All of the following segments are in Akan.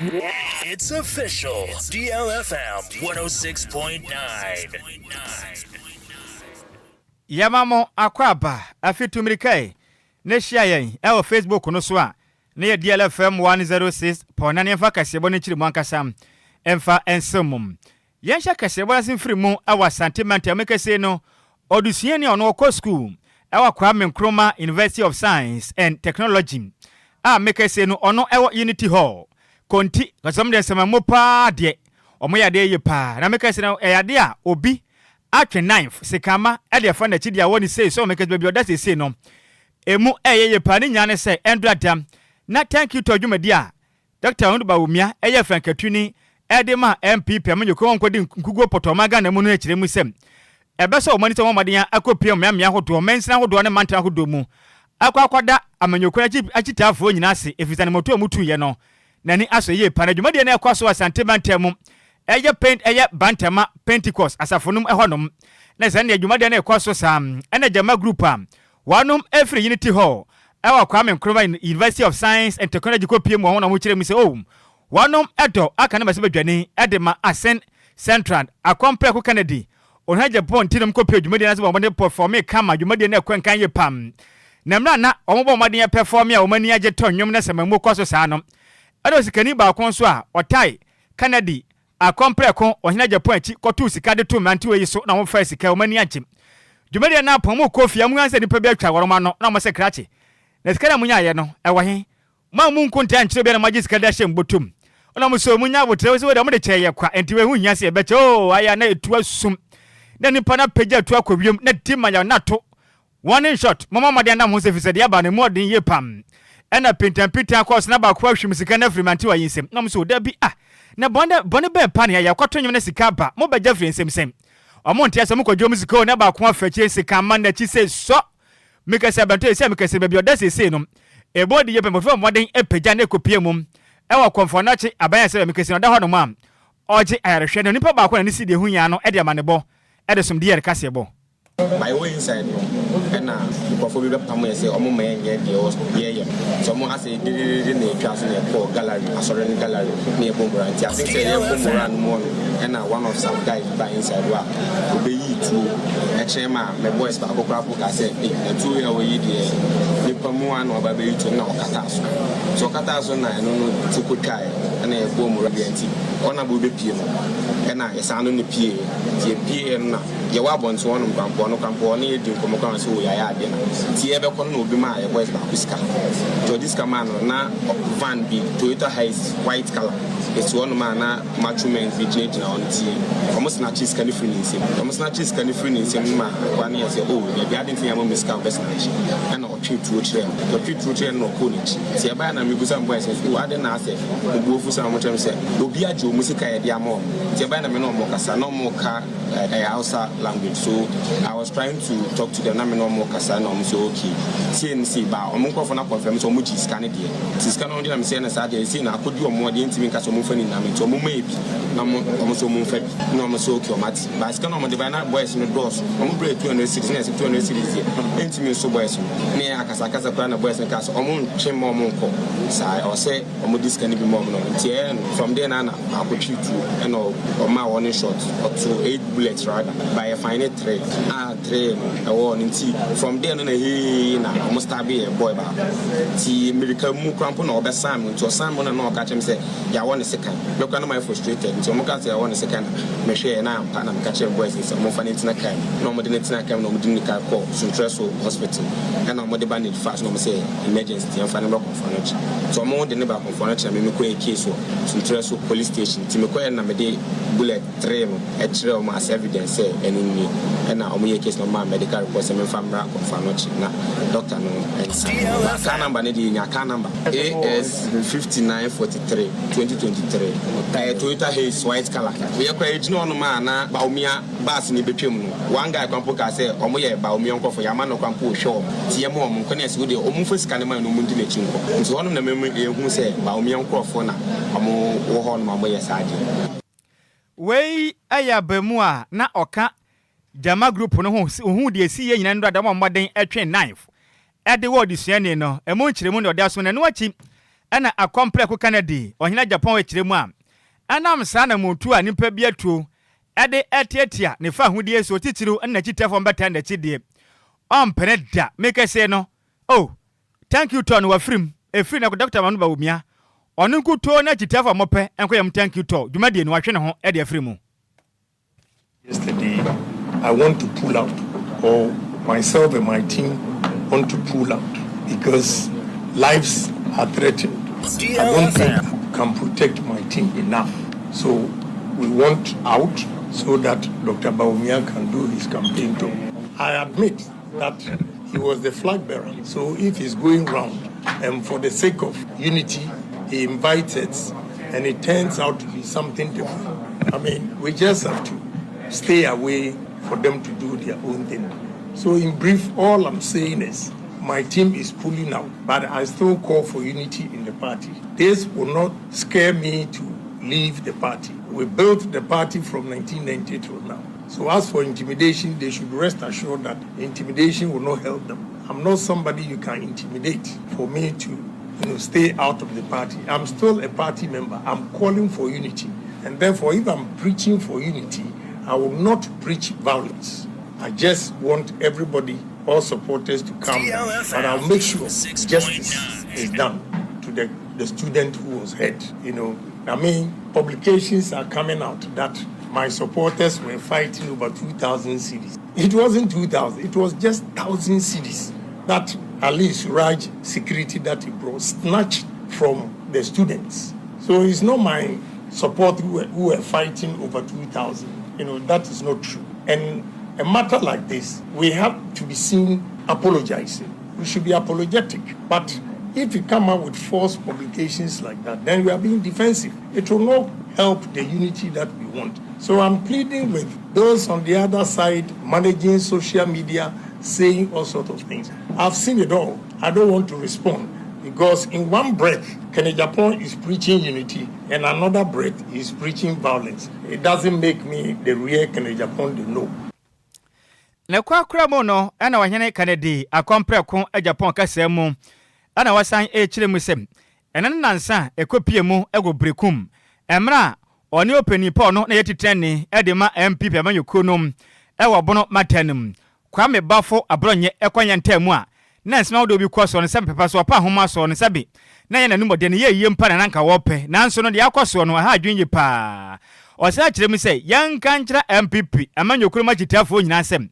It's official. DLFM 106.9. Yɛma mo akwaaba afi tumirika yi na hyia yɛn ɛwɔ Facebook no so a ne yɛ DLFM 106.9. Yɛmfa kaseɛbɔ no nkyiri mu ankasa ɛmfa nsɛm mu. Yɛnhyɛ kaseɛbɔ no ase mfiri mu ɛwɔ Asante mantam kɛseɛ no. Ɔdesuani a ɔno ɔkɔ school ɛwɔ Kwame Nkrumah University of Science and Technology a mekɛseɛ no, ɔno ɛwɔ Unity Hall Konti kasɛm deɛ nsɛmɛmo paa deɛ ɔmo yɛ adeɛ yie paa, na mekɛseɛ no ɛyɛ adeɛ a obi atwe knife sekama ɛde ɛfa n'akyi deɛ awɔ ne sei sɛ ɔmekɛseɛ baabi ɔda seesei no emu ɛyɛ yie paa. Ne nyinaa ne sɛ ɛndura dam na thank you to dwumadi a Dr. Mahamudu Bawumia ɛyɛ frankatuni ɛde ma NPP amanyɔkuo wɔn nkɔdi nkuguo pɔtɔma Ghana mu no, akyerɛ mu sɛ ɛbɛsɛ wɔn ani sɛ wɔn mmɔden akɔpie mmeammea ahodoɔ, mɛnsina ahodoɔ ne mantam ahodoɔ mu akɔ akɔda amanyɔkuo akyi akyitaafoɔ nyinaa ase, ɛfiri sɛ anamɔto a mutuiɛ no n'ani asɔ yie pa. Na dwumadie no ɛkɔ so Asante mantam mu ɛyɛ paint ɛyɛ Bantama Pentecost asafo nom ɛhɔnom, na sɛ ɛnna dwumadie no ɛkɔ so saa, ɛna Gyama Group a wɔnom ɛfiri Unity Hall ɛwɔ Kwame Nkrumah University of Science and Technology kɔpie mu wɔn na wɔkyerɛ mu sɛ oh, wɔnom ɛdɔ aka ne bɛsɛ badwani ɛde ma Assin Central Akɔmprɛko Kennedy Ohene Agyapong nti nom kɔpie dwumadie no ase, wɔn de perform kama. Dwumadie no ɛkɔ nkan yie pam, na mmerɛ na wɔn bɔ mmɔden perform a wɔn ani agye tɔ nnwom na sɛ mamu kɔ so saa no, ɛna osikani baako nso a ɔtae Kennedy Akɔmprɛko Ohene Agyapong akyi kɔtoo sika de to mmerantewa yi so na wɔn fa sika, wɔn ani agye. Dwumadie no apɔn mu kɔ fie mu sɛ nipa bi atwa wɔn ano na wɔn sɛ, "Krakye, na sika na mo nyaayɛ no ɛwɔ he? Mo a mu nko ntaa nkyerɛ bi na mo agye sika de ahyɛ mbɔtom." Ɔna mo so mo nya abotire sɛ wɔde mo de kyɛ yɛ kwa, nti wɔn ho hia sɛ yɛbɛkyɛ o. Ayɛ na etu asum na nipa na pagya etu akɔ wiem na di ma yɛ na to warning shot. Mɔmɔ mmɔden nam ho sɛ fisɛ deɛ aba no mu ɔden yie pam, ɛna pintampintan kɔɔ so na baako ahwim sika no afiri mmerantewa yi nsam, na mo so dabi ah, na bɔne bɔne bɛn pa ne yɛ yɛkɔto nwom na sika aba mo bɛgya firi nsam sɛm ɔmo nte asɛ mo kɔgye ɔmo sika o, na baako afa akyire sika ama n'akyi sɛ sɔ mekɛsɛ abɛnto sɛ mekɛsɛ baabi ɔda seesei no ɛbɔ de yɛ pɛmpɔfo mmɔden apagya ne kɔpie mu ɛwɔ Kɔmfɔ Anokye aban sɛ mekɛsɛ no ɔda hɔ nom a ɔgye ayarehwɛ no. Nipa baako na ne si deɛ ho nya no ɛde ama ne bɔ ɛde som deɛ ɛrekaseɛ bɔ. By way inside no, ɛna nkurɔfoɔ bi bɛpam yɛ sɛ ɔmo ma yɛnyɛ deɛ yɛyɛ no, nti ɔmo asɛ dededede na etwa so na yɛkɔɔ gallery, asɔre no gallery, na yɛbɔ mmura. Nti I think sɛ yɛbɔ mmura no mu no, ɛna one of some guys ba inside hɔ a obɛyi tuo ɛkyerɛ ma me boys baako koraa po ka sɛ, "Ee, na tuo yɛ wɔyi deɛ nipa mu a na ɔba bɛyi tuo," na ɔkata so. So ɔkata so na ɛno no tu kotwaeɛ, ɛna yɛbɔ mmura bi. Nti ɔna bɔ bɛpie no, ɛna yɛsan no ne pie. Nti yɛpie no na yɛwɔ abɔnten hɔ nom kwampɔ no kwampɔ ne yɛdi nkɔmmɔ kwan sɛ wɔyɛayɛ adeɛ no. Nti yɛbɛkɔ no na obi maa yɛ boys baako sika, nti ɔde sika maa no na van bi, Toyota Hiace, white colour, ɛsi hɔ nom a na macho men bi gyinagyina hɔ. Nti ɔmo snatch sika no firi ne nsam. Ɔmo snatch sika no firi ne nsam no ma akoa no yɛ sɛ, "Oh, baabi ade nti yɛama mu sika wobɛ snatch?" Ɛna ɔtwe tuo kyerɛ no. Ɔtwe tuo kyerɛ no na ɔkɔɔ n'akyi. Nti ɛbaeɛ na mebusa me boys sɛ, "Oh, ade na asɛ obuofu sɛ ɔmo kyerɛ me sɛ obi agye ɔmo sika yɛde ama ɔmo?" Nti ɛbaeɛ na me ne ɔmo kasa na ɔmo ka ɛyɛ Hausa language, so I was trying to talk to them na me ne ɔmo kasa na ɔmo sɛ, "Okay, sei ne sei." Ba ɔmo nkurɔfoɔ no akɔnfɛm sɛ ɔmo gye sika no deɛ, nti sika no ɔmo gyina me sɛ ɛna saa deɛ sei na akɔdi ɔmo deɛ, ntumi nka sɛ ɔmo mfa ne nam, nti ɔmo ma yɛ bi na ɔmo sɛ ɔmo mfa bi na ɔmo sɛ, "Okay," ɔmo ate. Ba sika no ɔmo de ba na boys no dɔɔso, ɔmo brɛ 200 cedis na ɛsɛ 200 cedis deɛ ntumi nso boys no ne yɛ akasakasa koraa na boys no ka sɛ ɔmo ntwe ma ɔmo nkɔ saa, ɛwɔ sɛ ɔmo di sika no bi ma ɔmo no. Nti ɛyɛ no from there na akɔtwi tuo, ɛna ɔma wɔne shot, ɔto eight bullets rather, but yɛ find three a three no ɛwɔ no. Nti from there no na hee na ɔmo stab yɛ boy baako. Nti mmirika mu kora mpo na ɔbɛsan mu, nti ɔsan mu na ɔka kyerɛ me sɛ yɛawɔ ne sekan. Mɛkora na mayɛ frustrated, nti ɔmo ka sɛ yɛawɔ ne sekan na mehwɛ yɛ na ampa, na meka kyerɛ boys sɛ ɔmo fa ne ntena kaa mu, na ɔmo de ne tena kaa mu na ɔmo de ne kaa kɔ Suntrɛ Hospital, ɛna ɔmo de ba ne fa so na ɔmo sɛ emergency nti yɛmfa ne ba Kɔmfɔ Anokye. Nti ɔmo de ne ba Kɔmfɔ Anokye na me mekɔ yɛ case wɔ Suntrɛ Police Station. Nti mekɔ yɛ na mede bullet three no ɛkyerɛ ɔmo as evidence sɛ ɛno nie, ɛna ɔmo yɛ case na ɔmo maa medical report sɛ memfa mmra Kɔmfɔ Anokye na doctor no ɛnsa. Car number ne deɛ, nya car number AS 5943 2023, ɛyɛ Toyota Hiace, white colour. Yɛ kora yɛgyina hɔnom a na Bawumia bus ne bɛtwam no, one guy kwan po kaa sɛ ɔmo yɛ Bawumia nkɔfo, yɛama no kwan po ohwɛ ɔmo nti yɛma ɔmo nkɔ ne ɛsɛ wodeɛ ɔmo mfa sika no ma no, ɔmo ndi n'akyi nkɔ. Nti hɔnom na mɛmu yɛhu sɛ Bawumia nkurɔfoɔ na ɔmo wɔ hɔnom a ɔmo yɛ saa adeɛ. Wei ɛyɛ abamu a na ɔka Gyama Group no ho ohun deɛ esi yɛ nyinaa no adam a mmɔden ɛtwe knife ɛde wɔ ɔdesuani no ɛmu nkyerɛmu na ɔde aso. Na ɛno akyi Ɛna Akɔmprɛko Kennedy, ɔhene Agyapong kyerɛ mu a, ɛnam saa anamontuo a nipa bi atuo de atiatia ne fahodie so titiriw ne n'akyitɛfoɔ mbɛtaa n'akyi deɛ, ɔmpene da. Mekɛsee no, oh, thank you tour no wafirim, ɛfiri nnɛ kɔ Dɔkta Mahmoud Bawumia, ɔno nkutoo ne akyitɛfoɔ a mopɛ nkɔyɛ mo thank you tour dwumadie no, watwe ne ho de afiri mu. Yesterday, I want to pull out, or myself and my team want to pull out because lives are threatened. I don't think I can protect my team enough. So we want out so that Dr. Bawumia can do his campaign too. I admit that he was the flag bearer. So if he's going round and for the sake of unity, he invites it and it turns out to be something different. I mean, we just have to stay away for them to do their own thing. So in brief, all I'm saying is my team is pulling out, but I still call for unity in the party. This will not scare me to leave the party. We built the party from 1990 till now. So as for intimidation, they should rest assured that intimidation will not help them. I'm not somebody you can intimidate for me to stay out of the party. I'm still a party member. I'm calling for unity. And therefore, if I'm preaching for unity, I will not preach violence. I just want everybody, all supporters to come down. But I'll make sure justice is done to the student who was hurt. I mean, publications are coming out that my supporters were fighting over 2,000 cedis. It wasn't 2,000, it was just 1,000 cedis that Ali Suraj security that he brought snatched from the students. So it's not my support who were fighting over 2,000. That is not true. And a matter like this, we have to be seen apologizing. We should be apologetic. But if you come out with false publications like that, then we are being defensive. It will not help the unity that we want. So I'm pleading with those on the other side managing social media, saying all sorts of things. I've seen it all. I don't want to respond because in one breath, Kennedy Agyapong is preaching unity, and another breath is preaching violence. It doesn't make me the real Kennedy Agyapong they know. Na kwakora mu no, ɛna ɔhene Kennedy Akɔmprɛko Agyapong kasa mu ɛna wasan ɛrekyerɛ mu sɛ ɛno ne nansa a ɛkɔpie mu ɛwɔ Berekum mmerɛ a ɔne ɔpanin Paul no na yɛtitɛne ɛde ma NPP amanyɔkuo no ɛwɔ Bono mata no mu, Kwame Bafo Aborɔnyɛ, ɛkɔnyɛ ntaa mu a na nsɛm ahodoɔ bi kɔ soɔ no sɛ pepa so ɔpa ahoma soɔ no sɛbe na yɛ n'anim ɔde no yɛ yie mpa na nanka wɔpɛ, nanso no deɛ akɔ soɔ no ɛha adwene yie paa. Ɔsan kyerɛ mu sɛ yɛnka nkyerɛ NPP amanyɔkuo no mu akyitaafoɔ nyinaa sɛ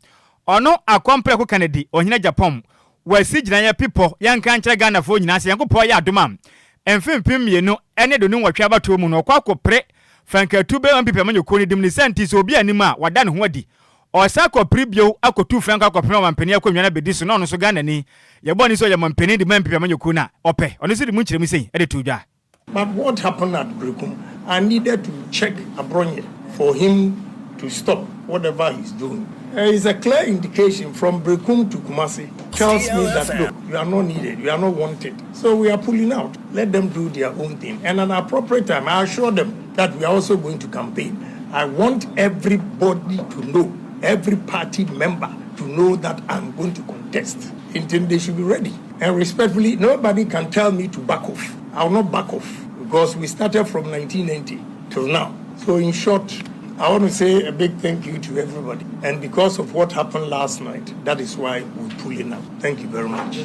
ɔno Akɔmprɛko Kennedy ɔhene Agyapong wasi gyinaeɛ pipɔ. Yɛnka nkyerɛ Ghanafoɔ nyinaa sɛ Nyankopɔn yɛ adom a, mfe 2028 abatoɔ mu no, ɔkɔ akɔpere frankatu bɛ NPP amanyɔkuo no dim ne sɛ nti sɛ obi anim a wada ne ho adi, ɔsa akɔpere bio akɔtu franka akɔpere ɔmampanin akonnwa no abɛdi so, na ɔno nso Ghanani yɛbɔ ne sɛ ɔyɛ mampanin de ma NPP amanyɔkuo no a ɔpɛ. Ɔno nso de mu nkyerɛmu sei ɛde to dwa. But what happened at Berekum, I needed to check Abronye for him to stop whatever he's doing. It's a clear indication from Berekum to Kumasi. Tells me that, look, you are not needed, you are not wanted. So we are pulling out. Let them do their own thing. And at an appropriate time, I assure them that we are also going to campaign. I want everybody to know, every party member to know that I'm going to contest. Until they should be ready. And respectfully, nobody can tell me to back off. I will not back off because we started from 1990 till now. So in short, I want to say a big thank you to everybody. And because of what happened last night, that is why we're pulling out. Thank you very much.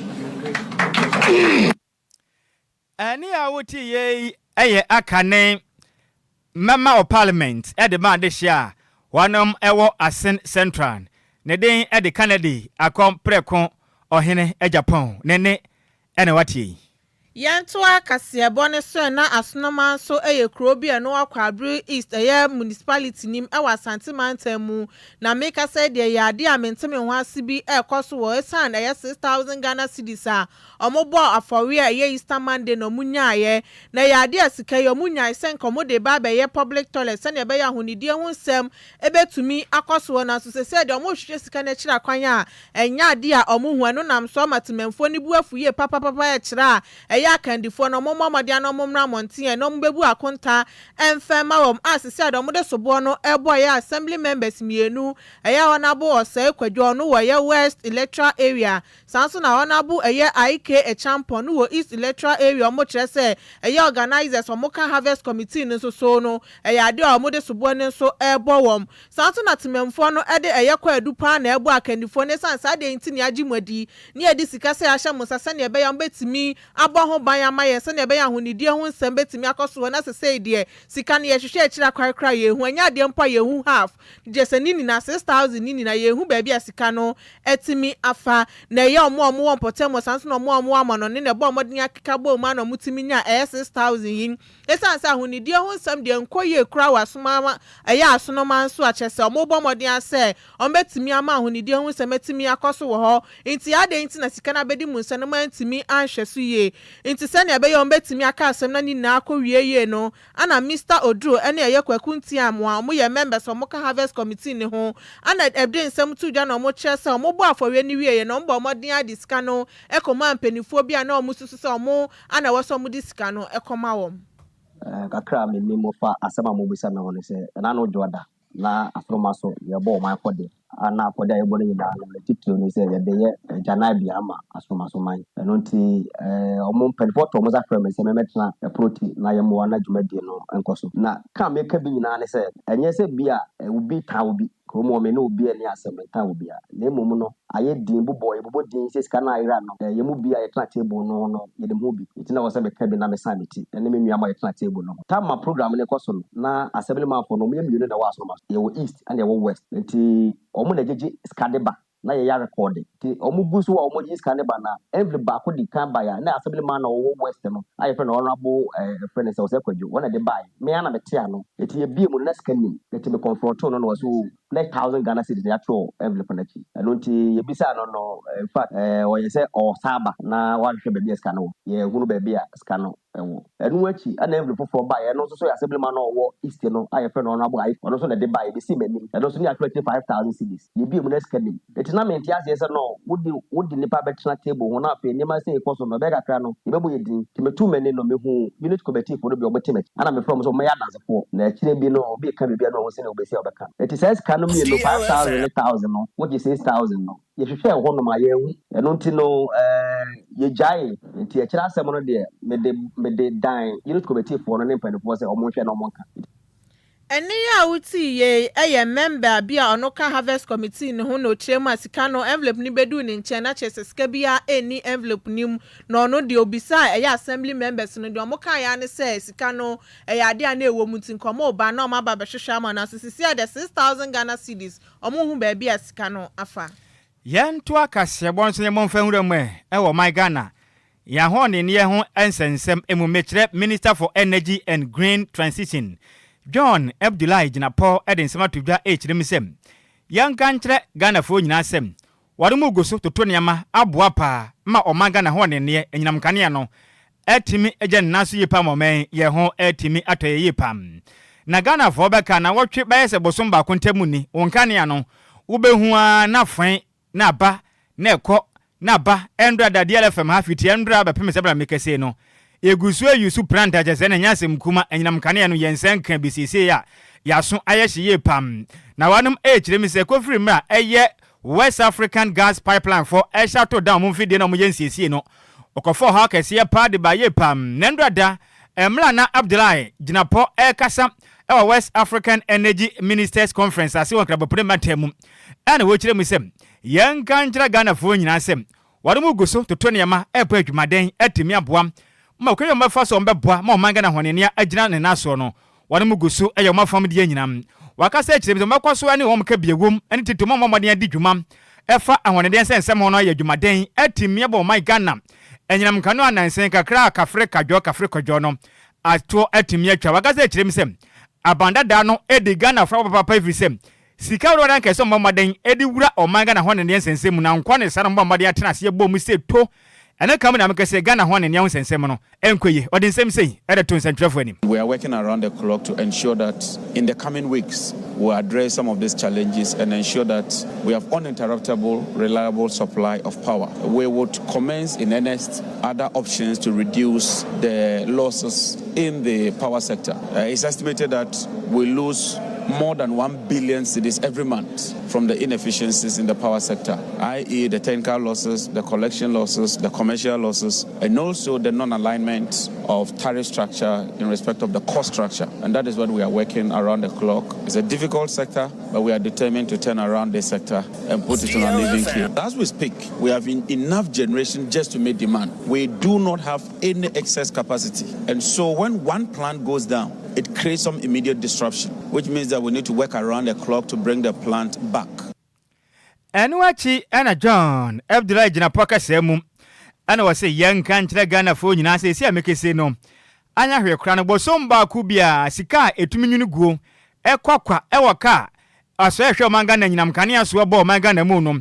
Ɛne a wote yei ɛyɛ aka ne member of parliament ɛde ma adehyɛ a wɔnom ɛwɔ Assin Central, ne din ɛde Kennedy Akɔmprɛko ɔhene Agyapong ne ne ɛna watie yi. Yɛntoa kaseɛbɔ ne so. Na Asonoma nso yɛ kuro bi a ɛno wɔ Kwabre East, ɛyɛ municipality nim ɛwɔ Asante mantam mu. Na mekasa deɛ, yɛ adeɛ a mente me ho ase bi ɛrekɔ so wɔ ɛsan ɛyɛ 6,000 Ghana cedis a ɔmo bɔ afɔre a ɛyɛ Easter Monday na ɔmo nyaayɛ. Na yɛ adeɛ a sika yi ɔmo nyae sɛ nka ɔmo de ba abɛyɛ public toilet sɛnea ɛbɛyɛ ahonidie ho nsɛm ɛbɛtumi akɔ so wɔ. Nanso sɛsɛ deɛ, ɔmo hwehwɛ sika no akyiri akwan a ɛnyɛ adeɛ a ɔmo hu. Ɛno nam so ama temanfoɔ no bu afu yie papapapa, ɛkyerɛ a ɛyɛ ɛyɛ akandifoɔ no wɔmmɔ mmɔden na wɔmmra mmɔnten na wɔmmɛbu akonta mfa mma wɔn a sisi a deɛ wɔde soboɔ no ɛrebɔ ɛyɛ assembly members mmienu, ɛyɛ Honourable Osei Kwadwo, ɔno wɔ ɛyɛ West Electoral Area, saa nso na Honourable ɛyɛ I.K. Acheampong no wɔ East Electoral Area. Wɔn kyerɛ sɛ ɛyɛ organisers wɔn ka Harvest Committee no nso so no, ɛyɛ adeɛ a wɔde soboɔ no nso ɛrebɔ wɔn. Saa nso na temamfoɔ no ɛde ɛyɛ kwaadu paa na ɛbɔ akandifoɔ no, ɛsiane saa deɛ nti ne agye mu adi ne yɛde sika sɛ ahyɛ mo nsa sɛnea ɛbɛyɛ a wɔbɛtumi abɔ ho ban ama yɛn, sɛnea ɛbɛyɛ ahonidie ho nsɛm bɛtumi akɔ so hɔ, na sesei deɛ sika no yɛhwehwɛ akyire akwarekora yɛhu ɛnyɛ adeɛ mpo a yɛhu half gye sɛ ne nyinaa 6,000 ne nyinaa yɛhu baabi a sika no atumi afa. Na ɛyɛ ɔmo a ɔmo wɔ mpɔtam, saa nso na ɔmo a ɔmo wɔ amanɔne na ɛbɔ ɔmɔden akeka bɔ mu a na ɔmo tumi nya ɛyɛ 6,000 yi, ɛsiane sɛ ahonidie ho nsɛm deɛ nkɔ yie kora wɔ asoma ɛyɛ Asonoma nso akyɛ sɛ ɔmo bɔ mmɔden asɛ ɔmo bɛtumi ama ahonidie ho nsɛm atumi akɔ so wɔ hɔ. Nti adeɛ nti na sika no abɛdi mu nsa no mo antumi anhwɛ so yie? Nti sɛnea ɛbɛyɛ ɔmo bɛtumi aka asɛm na ne nyinaa akɔ wie yie no, ana Mr Oduro ɛne ɛyɛ Kwaku Ntiamoa a ɔmo yɛ members a ɔmo ka Harvest Committee ne ho ana ɛde nsɛm to dwa na ɔmo kyerɛ sɛ ɔmo bɔ afɔreɛ no wie yɛ na ɔmo bɔ ɔmɔden ade sika no ɛkɔma mpanimfoɔ bi a na ɔmo susu sɛ ɔmo ana ɛwɔ sɛ ɔmo de sika no ɛkɔma wɔn. Kakra a menim fa asɛm a mobisa me ho ne sɛ ɛna no dwoada na Asoroma so yɛbɔ ɔman afɔdeɛ a, na afɔdeɛ a yɛbɔ no nyinaa no, ne titiri ne sɛ yɛde agyananbea ama Asoroma so man. Ɛno nti ɔmo mpanimfoɔ tɔ ɔmo nsa frɛ me sɛ mɛmɛtena ɛpono ti na yɛmmoa na dwumadie no nkɔ so. Na ka meka bi nyinaa ne sɛ ɛnyɛ sɛ bi a obi taa obi kurom wɔ me ne obi ani asɛm ntaa obi a, na mmom no ayɛ din bobɔ yɛbobɔ din sɛ sika no ayera no. Yɛn mu bi a yɛtena table no no, yɛde ho bi nti na wɔ sɛ meka bi na mesan me ti ɛne me nua ma yɛtena table no ho. Tam program no kɔ so no, na assembly manfoɔ no, ɔmo yɛ mmienu na ɛwɔ Asoroma so. Yɛwɔ East ɛna yɛwɔ West, nti ɔmo na gyegye sika de ba na yɛyɛ record. Nti ɔmo gu so a ɔmo gye sika ne ba na envelope baako di kan ba ya na assembly man na ɔwɔ West no a yɛfrɛ no Honourable yɛfrɛ no sɛ Ɔsɛ Kwadwo, wɔn na de baeɛ. Me ana mete ano, nti yɛbie mu no na sika nim, nti me confront no na wɔso na 1,000 Ghana cedis na yɛatwerɛ envelope no akyi. Ɛno nti yɛbisaa no, in fact ɔyɛ sɛ ɔsa aba na wahwehwɛ baabi a sika no wɔ. Yɛhunu baabi a sika no ɛwɔ. Ɛno akyi ɛna envelope foforɔ baeɛ. Ɛno nso so yɛ assembly man na ɔwɔ East no a yɛfrɛ no Honourable Ayi, ɔno nso na de baeɛ bɛsi m'anim. Ɛno nso ne yɛatwerɛ akyi 5,000 cedis. Yɛbie mu na sika nim, nti na mente aseɛ sɛ no wode nipa bɛtena table ho na afei nneɛma sɛ ɛkɔ so no ɛbɛyɛ kakra no yɛbɛbɔ yɛ din. Nti metu m'ani no, mehu unit committee foɔ no bi a ɔmote m'akyi, ana mefrɛ ɔmo sɛ ɔmɛyɛ adansefoɔ na akyire bi no obi ka biribi a na ɔho sɛ ne wobɛsi a ɔbɛka. Nti saa sika no mmienu, 5,000 ne 1,000 no, wogye 6,000 no, yɛhwehwɛ hɔ nom a yɛnhu. Ɛno nti no yɛgyae. Nti akyerɛ asɛm no deɛ, mede dan unit committee foɔ no ne mpanimfoɔ sɛ ɔmo nhwɛ na ɔmo nka. Ɛne a wotii yei yɛ member bi a ɔno ka Harvest Committee ne ho na ɔkyerɛ mu a sika no envelope no bɛduu ne nkyɛn na kyerɛ sɛ sika biara ɛnni envelope no mu. Na ɔno deɛ obisa a ɛyɛ assembly members no deɛ, ɔmo kaa ya ne sɛ sika no ɛyɛ adeɛ a na ɛwɔ mu, nti nkɔmɔ ɔba na ɔmo aba bɛhwehwɛ ama no aso. Sisi a deɛ, 6,000 Ghana cedis, ɔmo hu baabi a sika no afa. Yɛnto akaseɛbɔ nso yɛmmɔ mfa nwura mu ɛ ɛwɔ ɔman Ghana yɛn ahoɔdenneɛ ho nsɛnsɛm emu. Mekyerɛ Minister for Energy and Green Transition John Abdullahi Jinapor de nsɛm ato dwa ɛrekyerɛ mu sɛ yɛnka nkyerɛ Ghanafoɔ nyinaa sɛ wɔde mu gu so toto nneɛma aboa paa ma ɔman Ghana ahoɔdenneɛ anyinam kanea no atumi agya ne nan so yie paa ma ɔman yɛn ho atumi atɔ yɛ yie paa. Na Ghanafoɔ bɛka na wɔtwe bɛyɛ sɛ bosom baako ntam ni wɔn kanea no wobɛhu ara na fɛn na aba na ɛkɔ na aba. Ɛndra da DLFM ha fiti ɛndra bɛpem sɛ bra mekɛse no yɛgu so ayi so pranta kyɛ sɛ na ɛnyɛ asɛm kuma. Anyinam kanea no yɛn nsa nka bi seesei a yɛaso ayɛ hye yie pam. Na wanom ɛrekyerɛ mi sɛ kɔfiri mmerɛ a ɛyɛ West African Gas Pipeline fo ɛhyɛ ato down mo mfidie na ɔmo yɛ nsiesie no, ɔkɔfɔ ɔhaw kɛseɛ paa de ba yie pam. Na ndra da mmerɛ na Abdullahi Jinapor ɛrekasa ɛwɔ West African Energy Ministers Conference ase wɔ Nkrabopore mantam mu, ɛna wɔkyerɛ mu sɛ yɛnka nkyerɛ Ghanafoɔ nyinaa sɛ wɔde mu gu so toto nneɛma ɛpɔ adwumaden atumi aboa ma kwan yɛ wɔbɛfa so wɔbɛboa ma ɔman Ghana hɔnenia agyina ne nan soɔ no. Wɔde mu gu so ɛyɛ wɔn afam deɛ nyinaa. Wakasa akyerɛ mi sɛ wɔbɛkɔ so ne wɔn ka bie wom ne tete wɔn mmɔden adi dwuma ɛfa ahoɔden sɛ nsɛm ho no ayɛ adwumaden atumi abɔ ɔman Ghana anyinam nkano anansen kakra a kafre kadwɔ kafre kɔdwɔ no atoɔ atumi atwa. Wakasa akyerɛ mi sɛ abandadaa no edi Ghana fa papapa efiri sɛ sika wura wɔn ankɛse ɔmmɔ mmɔden edi wura ɔman Ghana hɔ ne deɛ nsɛnsɛm mu na nkɔ ne sa no mmɔ mmɔden atena aseɛ bɔ mu sɛ to. Ɛno ka mu na meka sɛ Ghana ho ananea ho nsɛnsɛm no ɛnkɔ yie. Ɔde nsɛm sei de too nsɛntwerɛfoɔ anim. We are working around the clock to ensure that in the coming weeks we address some of these challenges and ensure that we have uninterruptible, reliable supply of power. We would commence in earnest other options to reduce the losses in the power sector. It's estimated that we lose more than 1 billion cedis every month from the inefficiencies in the power sector, i.e. the technical losses, the collection losses, the commercial losses, and also the non-alignment of tariff structure in respect of the cost structure. And that is what we are working around the clock. It's a difficult sector, but we are determined to turn around this sector and put it on an even keel. As we speak, we have enough generation just to meet demand. We do not have any excess capacity. And so when one plant goes down, it creates some immediate disruption, which means that we need to work around the clock to bring the plant back. Ɛno akyi na John Abdullahi gyina pɔ kasaa mu ɛna wɔse yɛnka nkyerɛ Ghanafoɔ nyinaa sɛ ɛsi a mekese no anya hwee koraa no bosom baako biara sika a ɛtumi nwunu guo ɛkɔ kwa ɛwɔ ka a asɔɛ ɛhwɛ ɔman Ghana nyinam kanea soɔ bɔ ɔman Ghana mu no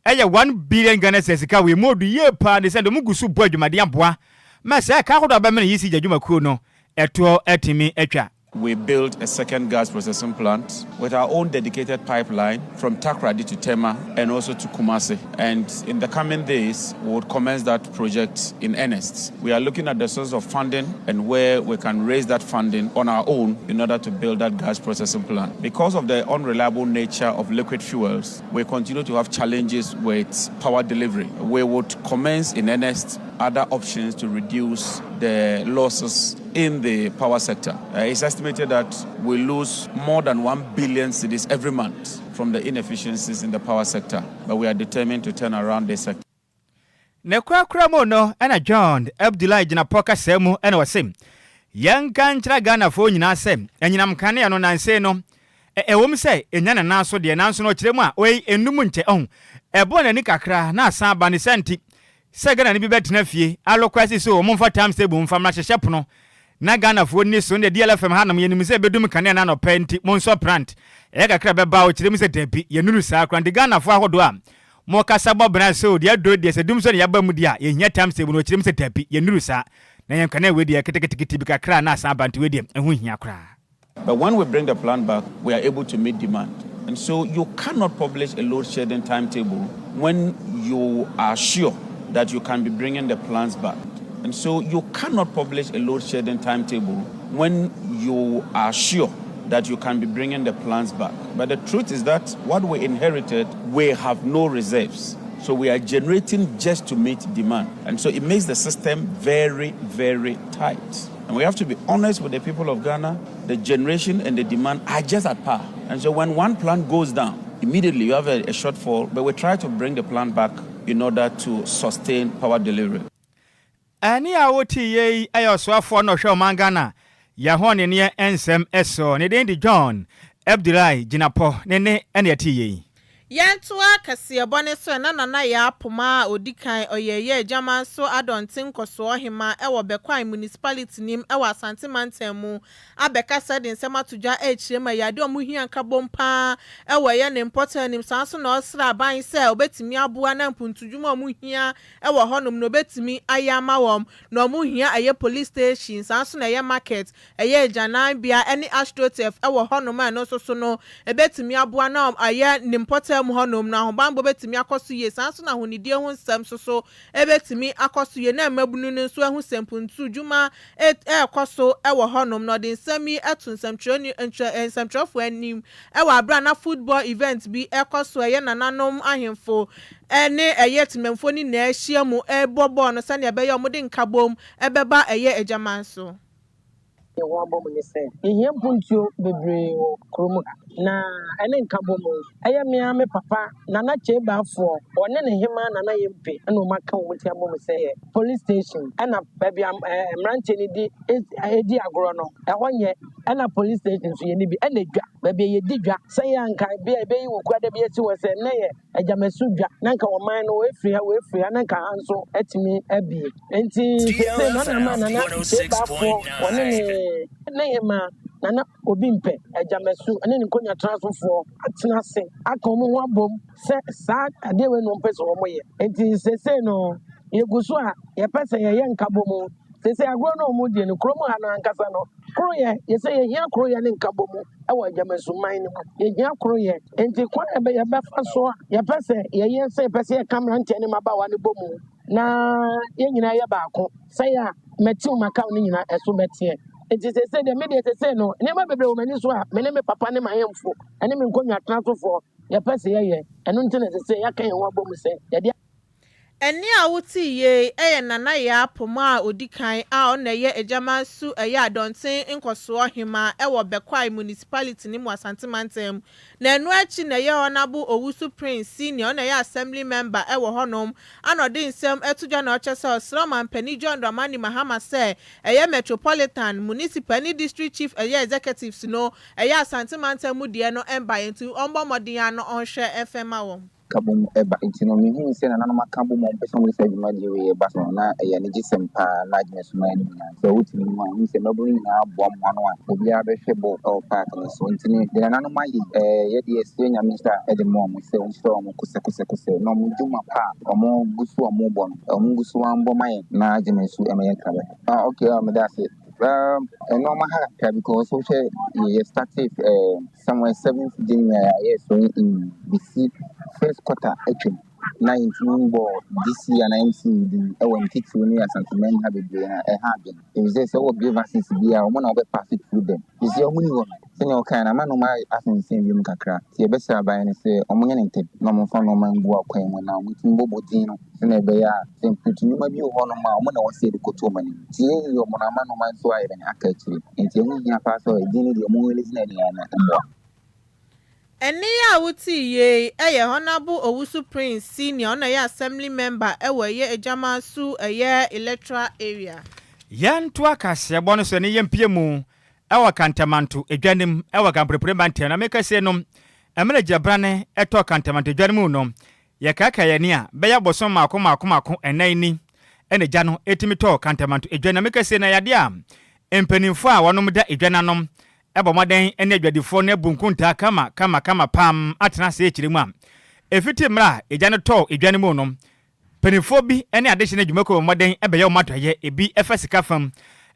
ɛyɛ 1 billion Ghana cedis. Sika wei mu odu yie paa ne sɛ de ɔmo gu so bɔ adwumaden aboa ma sɛ ɛka ahodoɔ abɛmene yi si gya adwumakuo no ɛtoɔ atumi atwa. We built a second gas processing plant with our own dedicated pipeline from Takoradi to Tema and also to Kumasi. And in the coming days, we would commence that project in earnest. We are looking at the source of funding and where we can raise that funding on our own in order to build that gas processing plant. Because of the unreliable nature of liquid fuels, we continue to have challenges with power delivery. We would commence in earnest other options to reduce the losses in the power sector. It's estimated that we lose more than 1 billion cedis every month from the inefficiencies in the power sector, but we are determined to turn around this sector. Ne korakora mu no ɛna John Abdullahi gyina pɔ kasaa mu ɛna wɔse yɛnka nkyerɛ Ghanafoɔ nyinaa sɛ anyinam kanea no nansei no ɛwɔ mu sɛ ɛnya ne nan so deɛ, nanso no ɔkyerɛ mu a ɔyi enum nkyɛ ɔho ɛbɔ n'ani kakra na asan aba ne sɛ nti sɛ Ghana no bi bɛtena fie alokɔ asi so wɔn mfa time table mfa mmra hyehyɛ pono na Ghanafoɔ ni so ne DLFM hanom yɛnim sɛ ɛbɛdum kanea no anɔpɛ nti monsɔ plant ɛyɛ kakra bɛba. Ɔkyerɛ mu sɛ dabi, yɛnuru saa kora nti Ghanafoɔ ahodoɔ a mokasa bɔ bena sɛ deɛ aduro deɛ sɛ dum so ne yɛaba mu deɛ a yɛhia time table no, ɔkyerɛ mu sɛ dabi, yɛnuru saa na yɛn kanea wei deɛ ketekete bi kakra na asan aba nti wei deɛ ɛho hia koraa. But when we bring the plant back, we are able to meet demand. And so you cannot publish a load shedding timetable when you are sure that you can be bringing the plants back. And so you cannot publish a load shedding timetable when you are sure that you can be bringing the plants back. But the truth is that what we inherited, we have no reserves. So we are generating just to meet demand. And so it makes the system very, very tight. And we have to be honest with the people of Ghana. The generation and the demand are just at par. And so when one plant goes down, immediately you have a shortfall. But we try to bring the plant back in order to sustain power delivery. Ɛne a wote yei ɛyɛ ɔsoafoɔ na ɔhwɛ ɔman Ghana yɛho ne neɛ nsɛm ɛsɔ ne den de John Abdullahi Gyinapɔ ne ne ɛne ɛte yei. Yɛntoa kaseɛbɔ ne so na Nana Yɛ Apoma a odi kan ɔyɛ yɛ agyama nso adɔnten nkɔsoɔ hema ɛwɔ Bɛkwan Municipality nim ɛwɔ Asante mantam mu abɛkasa de nsɛm ato dwa ɛrekyerɛ mu ɛyɛ adeɛ a ɔmo hia nkabom paa ɛwɔ ɛyɛ ne mpɔtam anim. Saa nso na ɔsrɛ aban sɛ ɔbɛtumi aboa na mpuntudwuma a ɔmo hia ɛwɔ hɔnom na ɔbɛtumi ayɛ ama wɔn na ɔmo hia ɛyɛ police station, saa nso na ɛyɛ market, ɛyɛ agyananbea ɛne astroturf ɛwɔ hɔnom a ɛno nso so no ɛbɛtumi aboa na ayɛ ne mpɔtam mu hɔnom na ahobanbɔ bɛtumi akɔ so yie. Saa nso na ahonidie ho nsɛm nso so ɛbɛtumi akɔ so yie na mmabunu no nso ahu sɛ mpuntu dwuma ɛɛkɔ so ɛwɔ hɔnom. Na ɔde nsɛm yi ɛto nsɛmtwerɛni ntwerɛ nsɛmtwerɛfoɔ anim ɛwɔ abira na football event bi ɛkɔ so, ɛyɛ nananom ahemfo ɛne ɛyɛ temamufoɔ no nyinaa ahyia mu ɛrebɔ bɔɔl no sɛnea ɛbɛyɛ a wɔde nkabom ɛbɛba ɛyɛ agyaman so. Yɛn ho abɔ mu ne sɛ yɛhia mpuntuo bebree wɔ kurom ha na ɛne nkabom ɛyɛ mmea me papa Nana Kyei Baafoɔ ɔne ne hema Nana Yɛmpe ɛna wɔn aka wɔn ti abɔ mu sɛ yɛ police station ɛna baabi a mmeranteɛ no di edi agorɔ no ɛhɔ nyɛ ɛna police station nso yɛ ne bi ɛna dwa baabi a yɛdi dwa sɛ yɛ anka bi a ɛbɛyi wɔ kura da bi esi wɔ sɛ nnɛ yɛ agyamasu dwa na nka ɔman no wɔefiri ha wɔefiri ha na nka ha nso atumi abie. Nti sese na ɔnam a Nana Kyei Baafoɔ ɔne ne hema Nana Obi Mpɛ agyamasu ɛne ne nkonnwa trasofoɔ atena ase aka wɔn ho abom sɛ saa adeɛ wei na wɔn pɛ sɛ wɔn yɛ. Nti sese no Yɛgu so a yɛpɛ sɛ yɛyɛ nkabɔmu. Seesei agorɔ no a wɔredie no, kurom ha no ankasa no, koroyɛ, yɛsɛ yɛhia koroyɛ ne nkabɔmu wɔ Agyamasu man no mu. Yɛhia koroyɛ. Enti kwan a yɛbɛfa so a yɛpɛ sɛ yɛyɛ sɛ yɛpɛ sɛ yɛka mmeranteɛ ne mmabaawa no bɔ mu na yɛn nyinaa yɛ baako. Sɛ yɛ a, mɛtew m'akaw no nyinaa ɛso bɛteɛ. Enti seesei deɛ, me deɛ seesei no, nneɛma bebree wɔ m'ani so a me ne me papa ne m'ahemfo ne me nkonnwatenasofoɔ yɛpɛ sɛ yɛyɛ. Ɛno nti na seesei yɛaka yɛn ho abɔ mu sɛ yɛde Ɛnne a wotee yei yɛ Nana Yaa Pomah a ɔdi kan a ɔno na ɛyɛ Agyamansu ɛyɛ Adɔnten nkɔsoɔ hemaa ɛwɔ Bɛkwae Municipality no mu Asante Mantam. Na ɛno akyi na ɛyɛ Honourable Owusu Prince Senior ɔno na ɛyɛ Assembly Member ɛwɔ hɔnom ana ɔde nsɛm ɛto dwa na ɔkyerɛ sɛ ɔsrɛ Ɔmanpanin John Dramani Mahama sɛ ɛyɛ Metropolitan, Municipal ne District Chief ɛyɛ Executives no ɛyɛ Asante Mantam mu deɛ no mbaeɛ nti ɔmmɔ mmɔden ara na ɔnhwɛ mfa mma wɔn. Ka bom ba. Nti no, mihuu sɛ nananom aka abom a wɔpɛ sɛ wɔde saa dwumadi wei ba so no, na ɛyɛ anigyesɛm paa ma Agyinasoman no nyinaa. Sɛ wotumi hu a, wohu sɛ mmabunu nyinaa boa wɔn ano a, obiara bɛhwɛ bɔɔl wɔ paake no so. Nti no, deɛ nananom ayɛ yi, ɛɛ, yɛde yɛsrɛ Nyame nhyira de ma wɔn sɛ ɔnhyira wɔn kosɛkosɛkosɛ, na wɔn dwuma pa a wɔgu so a wɔrebɔ no, wɔngu so ara mbɔ ma yɛn na Agyinasu mmɛyɛ krabɛ. Ah, okay, ah, meda ase. Um, nneɛma ha kakra because wohwɛ yɛ started uh, somewhere 7th January a yɛ so in besi first quarter atwam na yɛntumi mbɔ DC anaa MC din ɛwɔ ntitiriw ne Asanteman ha bebree na ɛha adwene efisɛ sɛ wɔ grievances bi a wɔn na wɔbɛ pass through them sisi wɔn ni hɔ no sɛnea ɔkae no ama nneɛma asensɛn wiem kakra nti yɛbɛsrɛ aban no sɛ wɔnyɛ ne ntɛm na wɔmfa nneɛma ngu akwan mu na wɔtumi bɔbɔ din no sɛnea ɛbɛyɛ a sɛ mputu nnwuma bi wɔ hɔnom a wɔn na wɔsɛ yɛde kɔto wɔn anim nti yɛyi wɔn no ama nneɛma nso ayɛ dɛn aka akyire. Nti ɛho hia paa sɛ ɛdin no deɛ wɔn release no ɛdeɛ no mmoa. Ɛnne a wotee yei yɛ Honourable Owusu Prince Senior, ɔno na ɛyɛ Assembly Member wɔ ɛyɛ Agyamasu ɛyɛ Electoral Area. Yɛntoa kaseɛbɔ no so ne yɛmpue mu wɔ Kantamanto dwa no mu wɔ Gamprepre mantam. Na meka sei no, mmerɛ gyabrane tɔɔ Kantamanto dwa no mu no, yɛkaakae yɛn ani a, bɛyɛ abosom mmaako mmaako mmaako nnan ni na gya no tumi tɔɔ Kantamanto dwa no. Na meka sei no, ɛyɛ adeɛ a mpanimfoɔ a wɔnom da dwa no ano bɔ mmɔden ne adwadifoɔ no abu nkontaa kama kama kama pam atena ase akyire mu a, ɛfiti mmerɛ a gya no tɔɔ dwa no mu no, Mpanimfoɔ bi ne adehye no adwumakuo bɔ mmɔden bɛyɛ wɔn adɔeɛ, ebi fa sika fam,